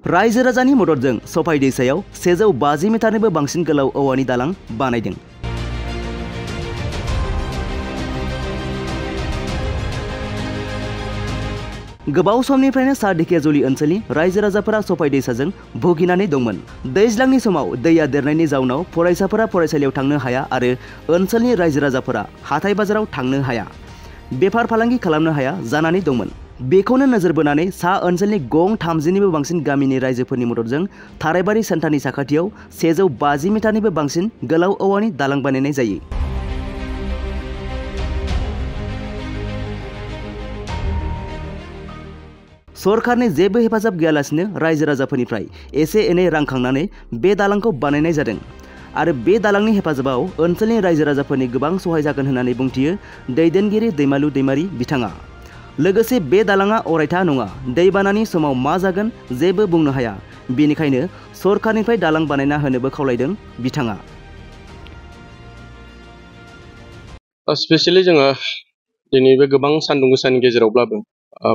रायजो राजानि मददजों सफाइ दैसायाव 150 मिटारनिबो बांसिन गोलाव औवानि दालां बानायदों। गोबाव समनिफ्रायनो सा ढेकियाजुलि ओनसोलनि रायजो राजाफोरा सफाइ दैसाजों भुगिनानै दंमोन। दैज्लांनि समाव दैया देरनायनि जाउनाव फरायसाफोरा फरायसालियाव थांनो हाया आरो ओनसोलनि रायजो राजाफोरा हाथाय बाजाराव थांनो हाया, बेफार फालांगि खालामनो हाया जानानै दंमोन। बेखौनो नोजोर बोनानै सा ओनसोलनि गं 30निबो बांसिन गामिनि रायजोफोरनि मददजों थाराइबारि सेन्टारनि साखाथियाव 150 मिटारनिबो बांसिन गोलाव औवानि दालां बानायनाय जायो। सरकारनि जेबो हेफाजाब गैयालासिनो रायजो राजाफोरनिफ्राय एसे एनै रां खांनानै बे दालांखौ बानायनाय जादों आरो बे दालांनि हेफाजाबाव ओनसोलनि रायजो राजाफोरनि गोबां सहाय जागोन होननानै बुंथियो दैदेनगिरि दैमालु दैमारि बिथाङा। लोगोसे बे दालाङा अरायथा नङा, दैबानानि समाव मा जागोन जेबो बुंनो हाया, बेनिखायनो सरकारनिफ्राय दालां बानायना होनोबो खावलायदों बिथाङा। स्पेशली जोङो दिनै बे गोबां सान्दुं गोसानि गेजेरावब्लाबो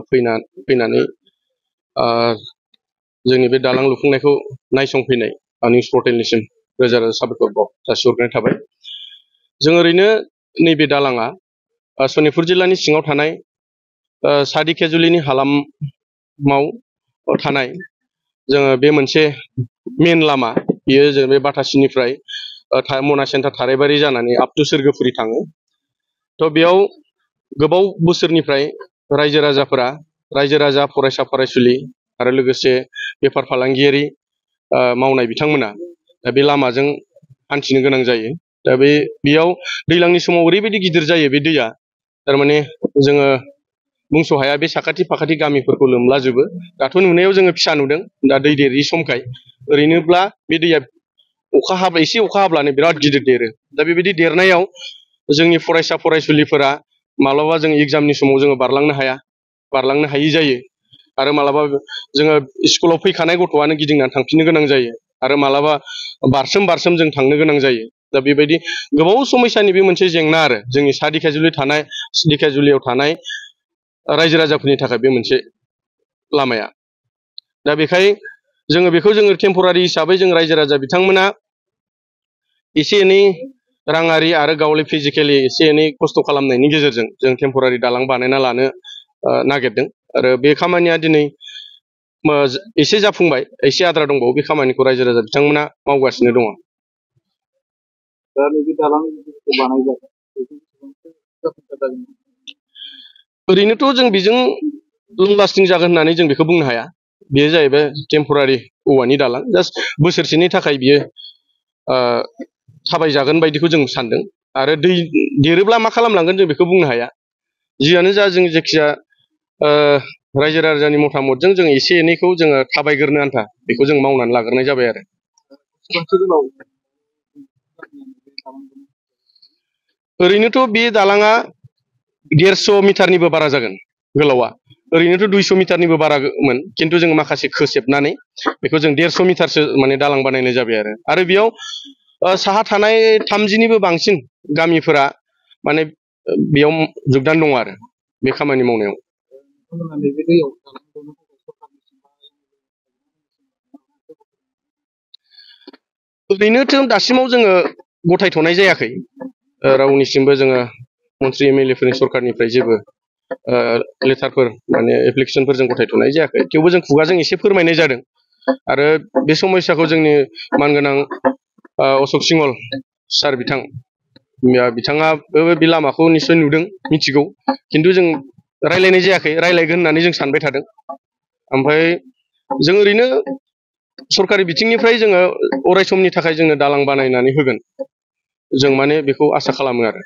फैनानै जोंनि बे दालां लुफुंनायखौ नायसंफैनाय निउस पर्टेलनिसिम रोजा रोजा साबायखर जासिहरनाय थाबाय। जों ओरैनो नैबे दालाङा सनितपुर जिल्लानि सिङाव थानाय सा ढेकियाजुलिनि हालामाव थानाय जोङो बे मोनसे मेन लामा, बियो जों बे बाटासिनिफ्राय मना सेन्टार थाराइबारि जानानै आप टु सोरगोफुरि थाङो। थ' बेयाव गोबाव बोसोरनिफ्राय रायजो राजा फरायसा फरायसुलि आरो लोगोसे बेफार फालांगियारि मावनाय बिथांमोना दा बे लामाजों हान्थिनो गोनां जायो। दा बेयाव दैज्लांनि समाव ओरैबायदि गिदिर जायो बे दैया, थारमाने जोङो बुंस' हाया, बे साखाथि फाखाथि गामिफोरखौ लोमलाजोबो। दाथ' नुनायाव जोङो फिसा नुदों, दा दै देरि समखाय। ओरैनोब्ला बे दैया एसे अखा हाब्लानो बिराद गिदिर देरो। दा बेबायदि देरनायाव जोंनि फरायसा फरायसुलिफोरा माब्लाबा जों एग्जामनि समाव जोङो बारलांनो हायि जायो, आरो मालाबा जोङो स्कुलाव फैखानाय गथ'आनो गिदिंनानै थांफिननो गोनां जायो, आरो मालाबा बारसोम जों थांनो गोनां जायो। दा बेबायदि गोबाव समयसानि बे मोनसे जेंना आरो जोंनि सा ढेकियाजुलियाव थानाय रायजो राजाफोरनि थाखाय बे मोनसे लामाया। दा बेखाय बेखौ टेम्परारि हिसाबै जों रायजो राजा बिथांमोना एसे एनै राङारि आरो गावलि फिजिकेलि एसे एनै खस्थ' खालामनायनि गेजेरजों जों टेम्परारि दालां बानायना लानो नागिरदों। आरो बे खामानिया दिनै एसे जाफुंबाय, एसे आद्रा दंबावो। बे खामानिखौ रायजो राजा बिथांमोना मावगासिनो दङ। ओरैनोथ' जों बेजों लं लास्टिं जागोन होननानै जों बेखौ बुंनो हाया। बेयो जाहैबाय टेम्परारि औवानि दालां, जास्ट बोसोरसेनि थाखाय बियो थाबायजागोन बायदिखौ जों सानदों। आरो दै देरोब्ला मा खालामलांगोन जों बेखौ बुंनो हाया। जियानो जा, जों जायखिया रायजो राजानि मतामतजों जों एसे एनैखौ जोङो थाबायग्रोनो आन्था बेखौ जों मावनानै लाग्रोनाय जाबाय आरो। ओरैनोथ' बे दालाङा 150 मिटारनिबो बारा जागोन गोलावा। ओरैनोथ' 200 मिटारनिबो बारामोन, खिन्थु जों माखासे खोसेबनानै बेखौ जों 150 मिटारसो माने दालां बानायनाय जाबाय आरो बेयाव साहा थानाय 30निबो बांसिन गामिफोरा माने बेयाव जुगदान दङ आरो बे खामानि मावनायाव। ओरैनोथ' दासिमाव जोङो गथायथ'नाय जायाखै, रावनिसिमबो जोङो मन्त्रि MLA फोरनि सरकारनिफ्राय जेबो लेटारफोर माने एप्लिकेसनफोर जों गथायथ'नाय जायाखै। थेवबो जों खुगाजों एसे फोरमायनाय जादों। आरो बे समयसाखौ जोंनि मानगोनां अशक सिंहल सार बिथाङाबो बे लामाखौ निस्सय नुदों, मिथिगौ, खिन्थु जों रायलायनाय जायाखै। रायलायगोन होननानै जों सानबाय थादों। ओमफ्राय जों ओरैनो सरकारि बिथिंनिफ्राय जोङो अराय समनि थाखाय जोङो दालां बानायनानै होगोन, जों माने बेखौ आसा खालामो आरो।